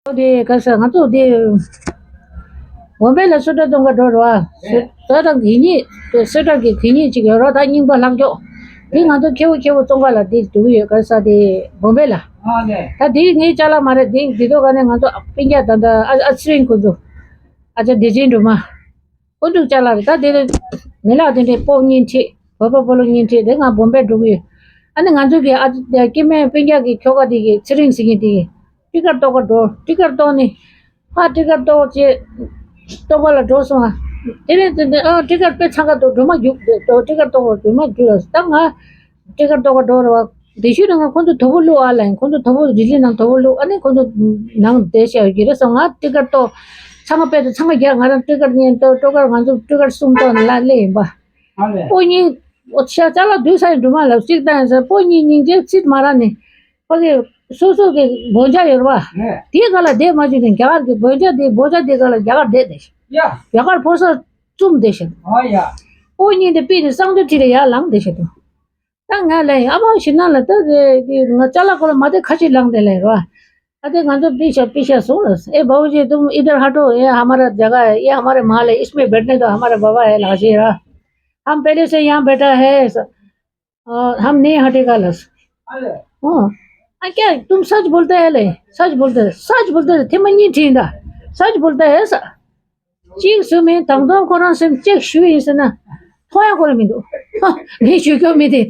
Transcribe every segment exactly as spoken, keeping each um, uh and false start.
ཨོ་དེ་ག་ས་ང་ཚོ་དེ་བོམ་བེ་ལ་སུ་ཏྲ་གཏོང་ག་འགྲོ་རོགས་ཨ། སུ་ཏྲ་དང་གི་གཉིས་སུ་ཏྲ་གི་གི་གཉིས་ཅིག་ཡོད་རོགས། ད་རྙིང་པ་ལྷག་ཀྱོག་དེ་ང་ཚོ་ཁེ་བོ་ཁེ་བོ་གཏོང་ག་ལ་དེ་འགྲོ་གི་ཡོད། ག་ས་དེ་བོམ་བེ་ལ། ད་དེ་ངའི་ཅ་ལག་མ་རེད། དེ་དེ་དོ་ག་ནས་ང་ཚོ་སྤུན་ཀྱག་ད་ད་ཨ་ཨ་ཚེ་རིང་ཁོ་ཚོ་ཨ་ཅག་བདེ་ཆེན་སྒྲོལ་མ། ཁོ་ཚོའི་ཅ་ལག་རེད། ད་དེ་མི་ལག་དེ་འདྲའི་སྤོ་གཉིས་ཁྲིད། བོད་པ་སྤོ་ལོ་གཉིས་ཁྲིད་དེ་ང་བོམ་བེ་འགྲོ་གི་ཡོད། ཨ་ནི་ང་ཚོ་གི་ཨ་སྐྱེ་དམན་སྤུན་ཀྱག་གི་ཁྱོ་ག་དེ་གི་ཚེ་རིང་ཟེར་མཁན་དེ་གི་ཊི་ཀར་གཏོང་ག་འགྲོ། ཊི་ཀར་གཏོང་ནི་ཕ་ཊི་ཀར་གཏོང་བྱེད་གཏོང་ག་ལ་འགྲོ་སོང་ང་། དེ་རིང་དེ་འདྲ་ཨ་ཊི་ཀར་དཔེ་འཚང་ཁ་འདུག་སྒྲོལ་མ་རྒྱུགས་འདུག་ཊི་ཀར་གཏོང་ག་སྒྲོལ་མ་རྒྱུགས་ལ་ད་ང་ཊི་ཀར་གཏོང་ག་འགྲོ་རེད་བ། དེ་ཤུལ་ནང་ཁོང་ཚོ་དོ་པོ་བླུགས་ཨ་ལ་ཡིན། ཁོང་ཚོ་དོ་པོ་རི་ལི་ནང་དོ་པོ་བླུགས། ཨ་ནི་ཁོང་ཚོ་ནང་བསྡད་བཞག་ཡོད་ཀྱི་རེད་སོང་ང་། ཊི་ཀར་གཏོང་ཚང་མ་དཔེ་དེ་ཚང་མ་རྒྱག་ང་རང་ཊི་ཀར་ཉན་ཏོ་ཊི་ཀར་ང་ཚོ་ཊི་ཀར་གསུམ་གཏོང་ནས་ལ་སླེབས་ཡིན་པ། ཨ་ལས། སྤོ་གཉིས་ཨོ་ཤ་ཅ་ལག་བསྡུས་ས་ཡིན་འགྲོ་མ་ལབ་གཅིག་བཏང་ཡིན་ཟེར། སྤོ་གཉིས་སྙིང་རྗེ་ཚིག་མ་རག་ནས་ཕ་གི་སོ་སོ་གི་སྦོ་ཇ་ཡོད་རེད་བ། ལས། དེའི་སྒང་ལ་བསྡད་མ་བཅུག་ནས་རྒྱ་གར་གི་སྦོ་ཇ་དེ་སྦོ་ཇ་དེའི་སྒང་ལ་རྒྱ་གར་བསྡད་བསྡད་ཤག་ཡ། རྒྱ་གར་ཕོ་གསར་བཙུམ་བསྡད་ཤག་ཨ་ཡ། སྤོ་གཉིས་དེ་པི་ནས་གསང་སྤྱོད་ཁྲིད་ལ་ཡར་ལངས་བསྡད་ཤག་ཏུ། ད་ང་ལ་ཨ་མ་ཞིག་ན་ལ་ད་དེ་ང་ཅ་ལག་སྐོར་ལ་མ་དེ་ཁ་ཤས་ལངས་དེ་ལས་རོ། ཨ་དེ་ང་ཚོ་པི་ཤ་པི་ཤ་སོང་ལ། ཨེ་བའུ་ཇི་ཏུམ་ཨི་དར་ཧ་ཏོ། ཨེ་ཧ་མ་ར་ཇ་ག་ཨེ་ཧ་མ་ར་མ་ལ་ཨིས་མེ་བེ་ཊ་ནེ་དོ། ཧ་མ་ར་བ་བ་ཨེ་ལག་ཤེ་ར། ཧམ་པེ་ལེ་སེ་ཡང་བེ་ཊ་ཧེ། ཨ་ཧམ་ནེ་ཧ་ཏེ་ག་ལ། ཨ་ལས། ཨོ། ཨ་ཀྱ་ཏུམ་སཅ་བོལ་ཏེ་ཧེ་ལེ། སཅ་བོལ་ཏེ། སཅ་བོལ་ཏེ་ཐེངས་མ་གཉིས་དྲིས་ད། སཅ་བོལ་ཏེ་ཧེ་ས། གཅིག་སུ་མིན་དང་ཐོག་ཁོ་རང་སེམས་གཅིག་ཞུ་ཡིན་ཟེར་ན། མཐོང་ཡ་ཁོ་རང་མི་འདུག་ངས་ཞུ་སྐྱོ་མི་དེ།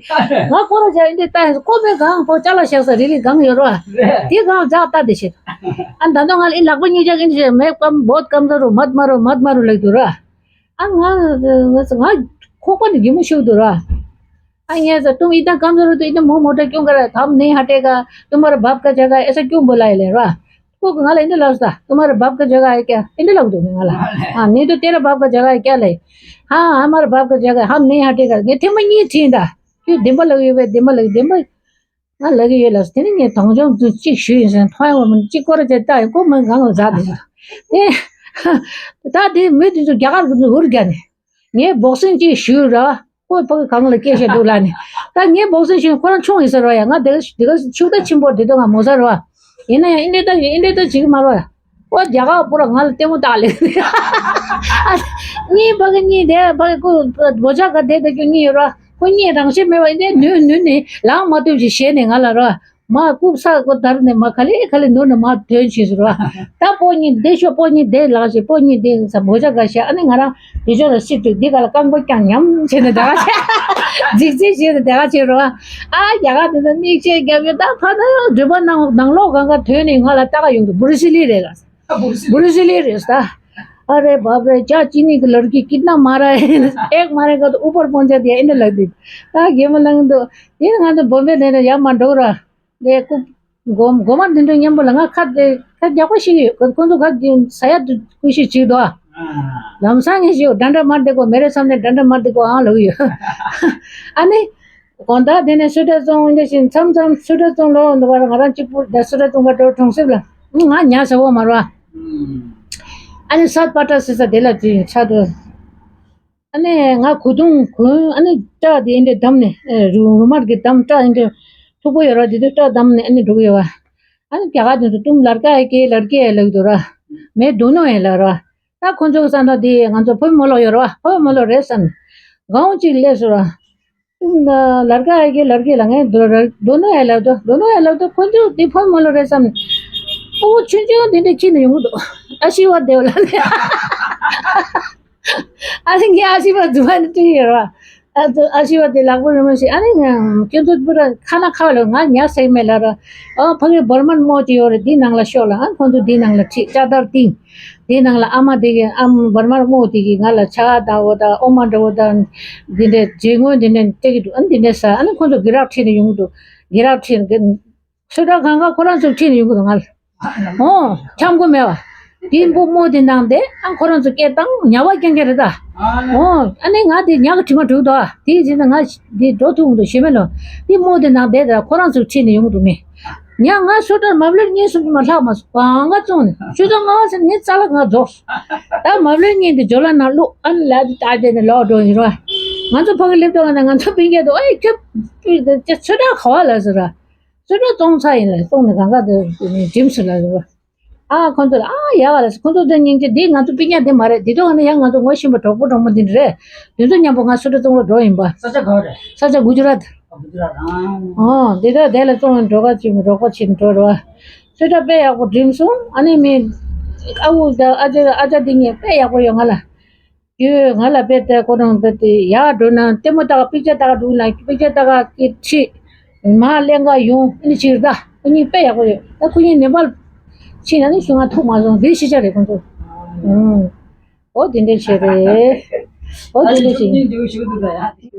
ང་ཁོ་རང་ཅག་ཡིན་དེ་ལྟ་ཡིན་ཁོ་མོས་གང་ཁོ་ཅ་ལག་བཞག་ས་རི་ལི་གང་ཡོད་རོ། དེ་གང་འཛག་ལྟ་དེ་བྱེད། ཨ་ད་ནོ་ང་ལ་ཨི་ལག་པ་གཉིས་ཅག་ཡིན་ཞེས་མེད་ཀམ་བོད་ཀམ་ཟ་རུ་མད་མ་རུ་མད་མ་རུ་ལེགས་འདུག་ར། ཨ་ང་ང་ཁོག་པ་ནི་རྒྱུ་མ་ཤུགས་འདུག་ར། ཨ་ངས་ཟ་ཏུང་ཨི་ད་ཀམ་ཟ་རུ་ཏུ་ཨི་ད་མོ་མོ་ཏྲ་ཀྱུང་ག་ར་དམ་ནེ་ཧ་ཏེ་ག་ཏུ་མ་ར་བབ་ག་ཇ་ག་ཨེ་ས་ཀྱུང་བོ་ལ་ཡི་ལེ་ར། ཁོ་གི་ང་ལ་ཨིན་དྲ་ལབ་ས། ཏུ་མ་ར་བབ་ག་ཇ་ག་ཨེ་ཀྱ་ཨིན་དྲ་ལབ་འདུག་མི་ང་ལ། ཨ་ནི་ཏུ་ཏེ་ར་བབ་ག་ཇ་ག་ཨེ་ཀྱ་ལེ། ཧ་ཧ་མ་ར་བབ་ག་ཇ་ག་ཧམ་ནེ་ཧ་ཏེ་ག་ངས་ཐེངས་མ་གཉིས་དྲིས་ད། ཁྱོད་བདེན་པ་ལབ་ཡོད་པས་བདེན་པ་ལབ་བདེན་པ། ང་ལབ་ཀྱི་ཡོད་ལབ་ས། དེ་ནི་ངས་དང་ཅོང་ཚོ་གཅིག་ཞུས་ཡིན་ཟེར་མཐོང་ཡ་བ་མིན་གཅིག་སྐོར་ར་ཅེ་ལྟ་ཡིན་ཁོ་མི་གང་ལ་ཟ་དེ་ཞིག་དེ། ད་དེ་མི་དེ་ཚོ་རྒྱ་གར་གི་ཚོ་འུར་རྒྱག་ནས། ངས་སྦོག་སིང་གཅིག་ཞུས་ར། ཁོ་ཕ་གི་གང་ལ་སྐད་བཤད་འདུག་ལབ་ནས། ད་ངས་སྦོག་སིང་ཞུས་ཁོ་རང་ཆུང་ཡིན་ཟེར་བ་ཡ། ང་དེ་ག་དེ་ག་ཕྱུག་ད་ཆེན་པོ་དེ་དོ་ང་མོ་ཟེར་བ། ཡིན་ན་ཡང་ཨིན་དྲ་ད་ཨིན་དྲ་ད་བྱེད་ཀྱི་མ་རོགས་ཡ། ཨོ་རྒྱ་གར་པུ་ར་ང་ལ་ལྟད་མོ་བལྟ་ལེ། གཉིས་ཕ་གི་གཉིས་དེ་ཕ་གི་ཁོ་བོ་ཇ་ག་དེ་དེ་ཁྱོད་གཉིས་ཡོད་ར། ཁོ་གཉིས་རང་བཞིན་མེད་པ་ཨིན་དྲ་ནུས་ནུས་ནས་ལངས་མ་ཐུབ་ཅིག་ཞེད་ནས་ང་ལ་ར། མ་རྐུབ་ས་ཀོ་དར་ནས་མ་ག་ལེ་ག་ལེ་ནུར་ནས་མ་ཐོན་ཕྱིན་སོང་ར། ད་སྤོ་གཉིས་བསྡད་ཤོག་སྤོ་གཉིས་བསྡད་ལགས་ཤིག་སྤོ་གཉིས་བསྡད་ས་བོ་ཇ་ག་ཤ་ཨ་ནི་ང་རང་དེ་ཕྱོགས་ལ་སྲིད་དུས་འདི་ག་ལ་རྐང་པ་རྐྱང་ཉམས་བྱས་ནས་ད་ག་ཆེ་འཇིགས་རྩིས་བྱས་ནས་ད་ག་ཆེ་རོ། ཨ་རྒྱ་གར་དེ་ཚོ་མིག་ཆེ་རྒྱབ་ཡོད་ད་ཕ་ན་འགྲུལ་པ་ནང་ནང་ལོགས་གང་ག་ཐོན་ནས་ང་ལ་ལྟ་ག་ཡོང་དུས་བུ་རུ་སི་ལི་རེད་ལ། བུ་རུ་སི་ལི་རེད་ད། अरे बाप रे, क्या चीनी की लड़की, कितना मारा है। एक मारेगा तो ऊपर पहुंच जाती है, इन लगती। ད་གེ་མ་ལང་དུ་དེ་ང་ཚོ་བོམ་བེ་ནས་ཡར་མར་འགྲོ་ར། དེ་ཀུ་གོ་མ་དེ་འདྲ་མཉམ་པོ་ལ་ང་ཁ་དེ་ཁ་རྒྱག་པ་ཞིག་ཡོད། ཁོ་ཚོ་ཁ་ས་ཡ་དུ་ཀུ་ཤི་བྱེད་དོ། ལམ་སང་ངས་ཞིག་འདྲ་འདྲ་མར་དེ་གོ་མེ་རེ་བསམ་ནས་འདྲ་འདྲ་མར་དེ་གོ་ཨང་ལོག་ཡོད། ཨ་ནི་དགོང་དག་དེ་ནས་སུ་ཏྲ་བཙོང་འདི་བཞིན་མཚམས་མཚམས་སུ་ཏྲ་བཙོང་ལོག་འདུག་པར་ང་རང་གཅིག་པུ་དེ་སུ་ཏྲ་བཙོང་ག་འགྲོ་གྲོང་གསེབ་ལ་ང་ཉལ་ཟ་བོ་མ་ར། ཨ་ནི་སད་པ་ཏྲ་སི་ས་དེ་ལ་ཅི་ཆ་དོ། ཨ་ནི་ང་གོས་ཐུང་གོན་ཨ་ནི་སྐྲ་དེ་འདྲ་བསྡམས་ནས་རུ་རུ་མར་གྱི་བསྡམས་སྐྲ་འདྲ་མཐུག་པོ་ཡོད་ར་དེ་དུས་སྐྲ་བསྡམས་ནས་ཨ་ནི་འགྲོ་གི་ཡོད་བ། ཨ་ནི་རྒྱ་གར་དེ་ཚོ་ཏུམ་ལར་ཀ་ཨེ་ཀེ་ལར་ཀེ་ཨེ་ལག་དུ་ར། མེ་དུ་ནོ་ཨེ་ལ་ར། ད་ཁོ་ཚོ་གི་ས་ན་དེ་ང་ཚོ་བོད་མོ་ལོག་ཡོད་ར་བ། བོད་མོ་ལོག་རེད་བསམ། གང་ཅིག་སླེབས་སོང་ར། ལར་ཀ་ཨེ་ཀེ་ལར་ཀེ་ལ་ངས་དུ་ར་དུ་ནོ་ཨེ་ལག་དུ་དུ་ནོ་ཨེ་ལག་དུ་ཁོ་ཚོ་དེ་བོད་མོ་ལོག་རེད་བསམ། ཨོ་ཆུང་ཆུང་དེ་འདྲ་ཁྱི་ནས་ཡོང་གི་འདུག་ཨ་ཤི་བ་དེ་བ་ལ་ནས། ཨ་ནི་ངས་ཨ་ཤི་བ་རྫུན་མ་ནི་བྲིས་ཡོད་ར། ཨ་ཙི་ཨ་ཤི་བ་དེ་ལག་པ་རིང་མོ་ཞིག་ཨ་ནི་ང་ཁྱོད་ཚོ་པུ་ར་ཁ་ན་ཁ་བ་ལ་ང་ཉལ་སེག་མེད་ལ་ར། ཨ་ཕ་གི་བར་མར་རྨོ་ཅིག་ཡོད་རེད་འདི་ནང་ལ་ཤོག་ལ་ཨ་ཁོང་ཚོ་འདི་ནང་ལ་ཁྲིད་ལྕགས་དར་བཏིང་། འདི་ནང་ལ་ཨ་མ་དེ་གི་ཨམ་བར་མར་རྨོ་དེ་གི་ང་ལ་ཆ་དང་འོ་དང་ཨོ་མ་འདྲ་བོ་དང་འདི་འདྲའི་རྗེ་བསྔོ་འདི་འདྲ་སྤྲད་ཀྱི་འདུག་ཨ་ནི་འདི་འདྲ་ཟ་ཨ་ནི་ཁོང་ཚོ་གི་རག་ཁྲིད་ནས་ཡོང་གི་འདུག་གི་རག་ཁྲིད་ནས་སུ་འདྲ་གང་ག་ཁོ་རང་ཚོ་ཁྲིད་ནས་ཡོང་གི་འདུག་ང་ལ། ཨོ། འཁྱམ་གོ་མེད་བ། དེ་འབུ་རྨོ་དེ་ནང་དེ་ཨ་ཁོ་རང་ཚོ་སྐད་བཏང་ཉ་བ་རྐྱང་རྐྱང་རེད་ད། ཨོ། ཨ་ནི་ང་དེ་ཉ་གི་དྲི་མ་དྲུག་དོ། དེ་བྱས་ན་ང་དེ་འགྲོ་ཐུབ་འདུག་ཞེ་མེད་ལོ། དེ་རྨོ་དེ་ནང་དེ་ད་ཁོ་རང་ཚོ་ཁྲིད་ནས་ཡོང་གི་འདུག་མེ། ཉ་ང་སོ་ཏར་མ་བློར་གཉིས་གསུམ་དུ་མ་ལྷག་མ་སོང་གང་ག་བཙོང་ནས་ཆུ་ཚོད་ལྔ་བ་ཟིན་ངས་རྩ་ལ་ང་རྫོགས། ད་མ་བློར་གཉིས་དེ་ཇོ་ལ་ནང་བླུག་ཨ་ནི་ལ་དེ་ད་དེ་ནས་ལོག་འགྲོ་ཡིན་རོ། ང་ཚོ་ཕ་གི་སླེབས་དུས་ང་ཚོ་སྤུན་ཀྱག་དུ་ཨེ་ཁྱོད་སོ་ཏར་ག་བ་ལ་ཟེར་ར། སུ་ཏྲ་བཙོང་ཚར་ཡིན་ལ་བཙོང་ནས་གང་ག་དེ་འགྲིམ་སོང་ལ་རེད་བ། ཨ་ཁོང་ཚོ་ལ་ཨ་ཡག་ག་ལ་ཁོང་ཚོ་དེ་སྙིང་རྗེ། འདི་ང་ཚོ་སྤུན་ཀྱག་དེ་མ་རེད། འདི་ཐོག་ནས་ཡང་ང་ཚོ་ངོ་ཤེས་པ་གྲོགས་པོ་གྲོགས་མོ་འདི་འདྲ་རེད། དེ་ཚོ་མཉམ་པོ་ང་སུ་ཊར་བཙོང་བར་འགྲོ་ཡིན་པ། ས་ཆ་ག་བ་རེད། ས་ཆ་གུ་ཇི་རཱཏ། གུ་ཇི་རཱཏ། ཨ། ཨོ་འདི་ལྟར་དེ་ལ་བཙོང་བའི་འགྲོ་ཁ་ཅིག་རོགས་པ་བྱེད་འགྲོ་རོགས། ཚོད་ལྟ་དཔེ་ཡག་པོ་འགྲིམ་སོང་། ཨ་ནི་མི་ཨ་ཁུ་དང་ཨ་ཅག་ཨ་ཅག་འདི་གཉིས་དཔེ་ཡག་པོ་ཡོད། ང་ལ་ཡོད། ང་ལ་དཔེ་ལྟ་ཁོ་རང་དཔེ་དེ་ཡག་འགྲོ་ན་ལྟད་མོ་ལྟ་ག་པིག་ཅར་ལྟ་ག་འགྲོ་ན་པིག་ཅར་ལྟ་ག་གི་ཁྲིད་མ་ལེན་ག་ཡོང་། ཨ་ནི་ཕྱིར་ད་ཁོ་གཉིས་དཔེ་ཡག་པོ་ཡོད། ད་ཁོ་གཉིས་ནེ་པཱལ་ཕྱིན་ན་ནི་ཤི་ང་ཐུག་མ་སོང་། འདི་ཤི་ཆ་རེད་ཁོང་ཚོ། ཨུམ། ཨོ་དེ་འདྲ་བྱས་རེད། ཨོ་དེ་འདྲ་བྱས།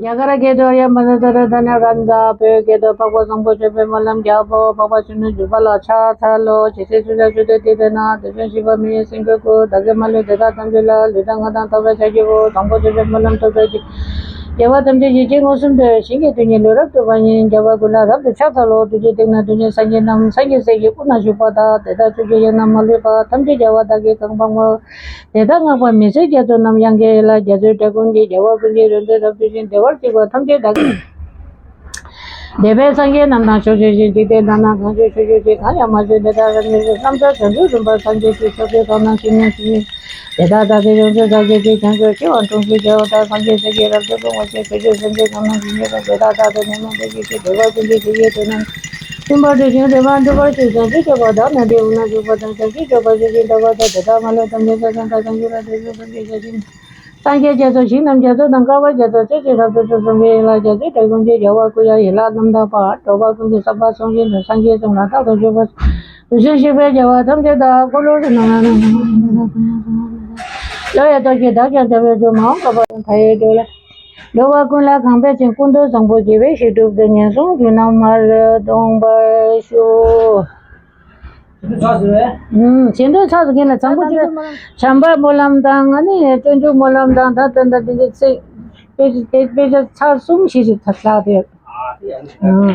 རྒྱ་གར་སྐད་དུ་ཡ་མ་ན་ད་ར་ད་ན་རན་ཛ། བོད་སྐད་དུ་འཕགས་པ་བཟང་པོ་སྤྱོད་པའི་སྨོན་ལམ་རྒྱལ་པོ། འཕགས་པ་ཆོས་ནི་འཇུག་པ་ལ་ཕྱག་འཚལ་ལོ། ཇི་སྲིད་སུ་ལ་ཞུ་དོ་དེ་དེ་ན་དེ་བཞིན་གཤེགས་པ་མི་ཡི་སེང་གེ་སྐུ། བདག་གི་མ་ལུས་དེ་དག་ཐམས་ཅད་ལ། ལུས་དང་ངག་དང་ཐོས་པའི་ཕྱག་རྒྱའི་ཕུལ། བཟང་པོ་སྤྱོད་པའི་སྨོན་ལམ་ཐོབ་པའི་ཕྱིར། རྒྱལ་བ་ཐམས་ཅད་ཡིད་ཀྱིས་མངོན་སུམ་དུ། ཞིང་གི་རྡུལ་སྙེད་ལུས་རབ་ཏུ་བབས་ཤིང་། རྒྱལ་བ་ཀུན་ལ་རབ་ཏུ་ཕྱག་འཚལ་ལོ། ཐུགས་རྗེའི་སྟེང་ན་རྡུལ་སྙེད་སངས་རྒྱས་རྣམས། སངས་རྒྱས་སྲས་ཀྱི་སྐུ་ན་བཞུགས་པ་དག། དེ་དག་ཚུལ་བཞིན་ཡང་ན་མ་ལུས་པ། ཐམས་ཅད་རྒྱལ་བ་དག་གིས་གང་བ་བསྔོ། དེ་དག་བསྔགས་པ་མི་ཟད་རྒྱ་མཚོ་རྣམས། ཡང་དགེ་ལ་རྒྱ་མཚོའི་འབྲས་བུ་འདི། རྒྱལ་བ་ཀུན་གྱི་རིག་འཛིན་རབ་ཏུ་བཞེངས། བདེ་བར་གཤེགས་པ་ཐམས་ཅད་བདག་གིས། འདས་པའི་སངས་རྒྱས་རྣམས་དང་ཕྱོགས་བཅུའི་ཞིང་། འཇིག་རྟེན་དག་ན་གང་བྱོན་ཕྱོགས་བཅུའི་ཞིང་། གང་ཡང་མ་བྱོན་དེ་དག་རབ་བྱུང་ཞིང་། རྣམ་ཐར་བྱང་ཆུབ་རིམ་པར་སངས་རྒྱས་ཀྱི། ཕྱོགས་བཅུ་གང་ན་ཞིང་ནས་ཞིང་ཡོད། དེ་དག་ལྟ་སྟེ་ཡོངས་སུ་ཟབ་རྒྱས་ཀྱི། བྱང་ཆུབ་ཤེས་པ་འཁྲུངས་ཤིང་རྒྱལ་བ་དག། སངས་རྒྱས་སྲས་ཀྱི་རབ་ཏུ་དགོངས་པ་ཆེ། ཕྱོགས་བཅུའི་སེམས་ཅན་གང་ན་ཞིང་ཡོད་པ། དེ་དག་ལྟ་སྟེ་ནད་མུག་འདི་ཞི་ཞིང་། འགྲོ་བ་ཀུན་གྱི་ཞི་བའི་དོན་རྣམས། ཀུན་པར་འགྲུབ་ཅིང་བདེ་བར་འགྲོ་བར་གྱུར། བྱང་ཆུབ་སྤྱོད་པ་དག་ནི་འདི་ཡོངས་ལ་ཞུགས་པ་དང་། བྱང་ཆུབ་སྤྱོད་པ་ཇི་བཞིན་ཐོབ་པ་དག། དེ་དག་མ་ལུས་ཐམས་ཅད་ས་གཞི་དང་། བྱང་ཆུབ་ལ་དད་པའི་ཐམས་ཅད་བྱ་ཞིང་། སངས་རྒྱས་རྒྱ་མཚོ་ཞིང་རྣམས་རྒྱ་མཚོ་དང་། དཀའ་བ་རྒྱ་མཚོ་ཆོས་ཀྱི་རབ་ཏུ་འཇུག། གསུང་གི་ཡན་ལག་རྒྱ་མཚོའི་འབྲས་བུ་འདི། རྒྱལ་བ་ཀུན་ལ་ཡན་ལག་རྣམ་དག་པ། འགྲོ་བ་ཀུན་གྱི་བསམ་པ་གསུང་བཞིན་དུ། སངས་རྒྱས་གསུང་ལ་རྟག་ཏུ་འཇུག་པ། དེ་བཞིན་གཤེགས་པའི་རྒྱལ་བ་ཐམས་ཅད་དག། འཁོར་ལོ་རིམ་ལྔ་ལ་ལོ་ཡི་ལྟོ་གིས་བདག་ཀྱང་དེ་བས་འཇུག་མ་འོངས་པ་བར་མཐའ་ཡས་འགྲོ་ལ། འགྲོ་བ་ཀུན་ལ་གང་ཕན་ཕྱིར། ཀུན་ཏུ་བཟང་པོ་སྤྱོད་པའི་ཤེས་སྒྲུབ་ཏུ། ངན་སོང་རྒྱུ་རྣམས་མར་ལྟུང་བར་ཤོག། ཨུམ། བྱེད་འདོད་ཚར་སོང་གིན་ལ་བཟང་པོ་སྤྱོད་འདོད་སྨོན་ལམ། བྱམས་པ་སྨོན་ལམ་དང་། ཨ་ནི་སྤྱོད་འཇུག་སྨོན་ལམ་དང་། ད་ད་ད་འདི་འདི་ཚེ་དཔེ་དཔེ་དཔེ་ཆ་ཚར་གསུམ་ཞིག་ཞིག་ད་ལྷག་དེ། ཨུམ།